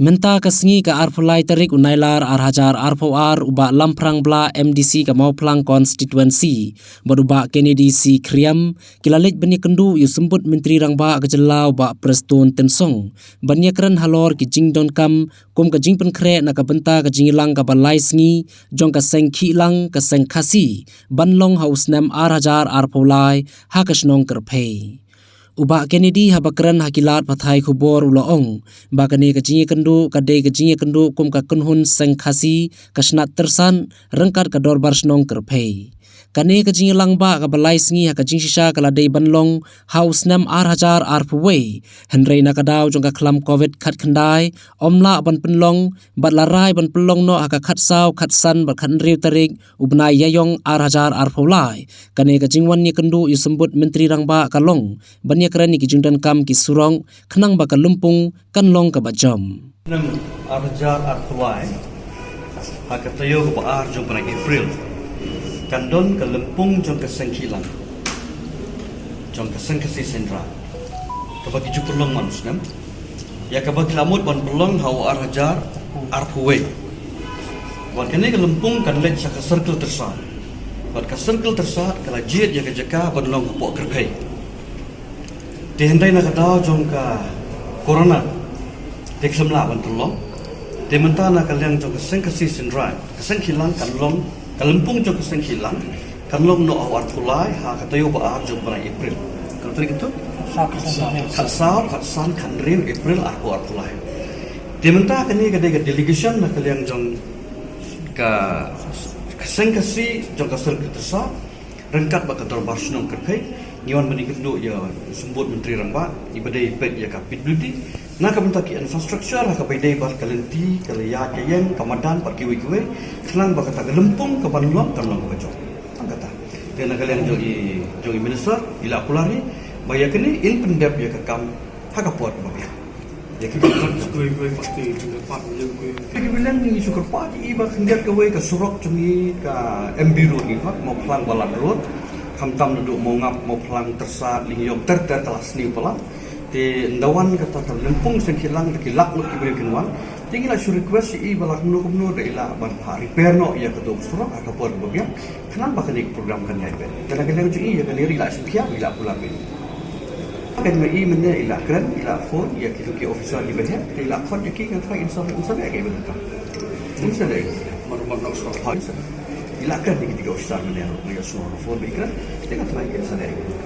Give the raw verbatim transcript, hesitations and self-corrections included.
Mynta ka sngi ka arphew lai tarik u Nailar ar hajar arphew ar, u Bah Lamphrang Blah, M D C ka Mawphlang Constituency, bad u Bah Kennedy C Khyriem, ki la leit ban ïakynduh ïa u Symbud Myntri Rangbah ka jylla u Bah Prestone Tynsong, ban ïakren halor ki jingdonkam kum ka jingpynkhreh na ka bynta ka jingïalang kaba lai sngi jong ka seng khih lang, ka seng Khasi, ban long ha u snem ar hajar arphew lai ha ka shnong Kyrphei. U Bah Kennedy haba kren ha ki lad pathai khubor u la ong ba kane ka jingïakynduh ka dei ka jingïakynduh kum ka kynhun seng Khasi ka shnat Tyrsad ryngkat ka Dorbar Shnong Kyrphei. Kane ka jingïalang bah kaba lai sngi ha ka jingshisha ka la dei ban long ha u snem ar hajar arphew wei, hynrei na ka daw jong ka khlam Covid khatkhyndai, ym lah ban pynlong, bad la rai ban pynlong noh ha ka khatsaw, khatsan bad khathynriew tarik u bnai Ïaïong ar hajar arphew lai. Kane ka jingwan ïakynduh ïa u Symbud Myntri Rangbah ka long ban ïakren ïa ki jingdonkam ki surok, khnang ba ka lympung kan long kaba jam. Snem ar hajar arphew lai, ha ka taïew kaba ar jong u bnai April, kan don ka lympung jong ka seng khih lang, jong ka seng Khasi Seiñraij, kaba ki ju pynlong man u snem, ïa kaba ki la mut ban pynlong ha u ar hajar arphew wei. Bad kane ka lympung kan leit sha ka Circle Tyrsad. Bad ka Circle Tyrsad ka la jied ïa ka jaka ban long hapoh Kyrphei. Te hynrei na ka daw jong ka corona, te khlem lah ban pynlong. Te mynta na ka liang jong ka seng Khasi Seiñraij, ka seng khih lang kan long, ka lympung jong ka seng khih lang kan long noh ha u arphew lai, ha ka taïew ba ar jong u bnai April. Ka tarik khatsaw, khatsan, khathynriew April arphew arphew lai. Te mynta kane ka dei ka delegation na ka liang jong ka, ka seng Khasi jong ka Circle Tyrsad ryngkat bad ka Dorbar Shnong Kyrphei, ngi wan ban ïakynduh ïa u Symbud Myntri Rangbah, iba dei peit ïa ka P W D, na ka bynta ki infrastructure, ha kaba ïadei bad ka lynti, ka la ïaid ka ïeng, ka madan bad kiwei kiwei, khnang ba kata ka lympung kaban long kan long kaba jop. Tang kata. Te na ka liang jong i, jong i minister, i la kular hi ba ïa kane in pyndep ïa ka kam ha ka por kaba biang. Ïa ki, ki ba ngi shu kyrpad ïa i ba khyndiat kawei ka surok jong ngi ka M B Road ngi khot, Mawphlang Balat Road, khamtam naduh Mawngap, Mawphlang, Tyrsad, Lyngïong, ter ter ka la sniew palat. Te ynda wan kata ka lympung seng khih lang, da ki lak ngut ki briew kin wan. Te ngi la shu request ïa i ba la kumno kumno da i lah ban phah repair noh ïa kato ka surok ha ka por kaba biang, khnang ba kane ka program kan ïaid beit. Te na ka liang jong i, ïa kane ruh i la shim khia, i la kular beit. Kan ma i mynne i la kren, i la phone ïa kito ki officer kiba heh, te i la khot ïa ki, kan try in sa, in sa leh ïa ki ba donkam. In sa leh ïa ki. Mar mar nok shuwa. Ha, in sa leh. I la kren ïa kito ki officer mynne ruh, ïa shuwa phone ba i kren, te kan try in sa leh ïa ki.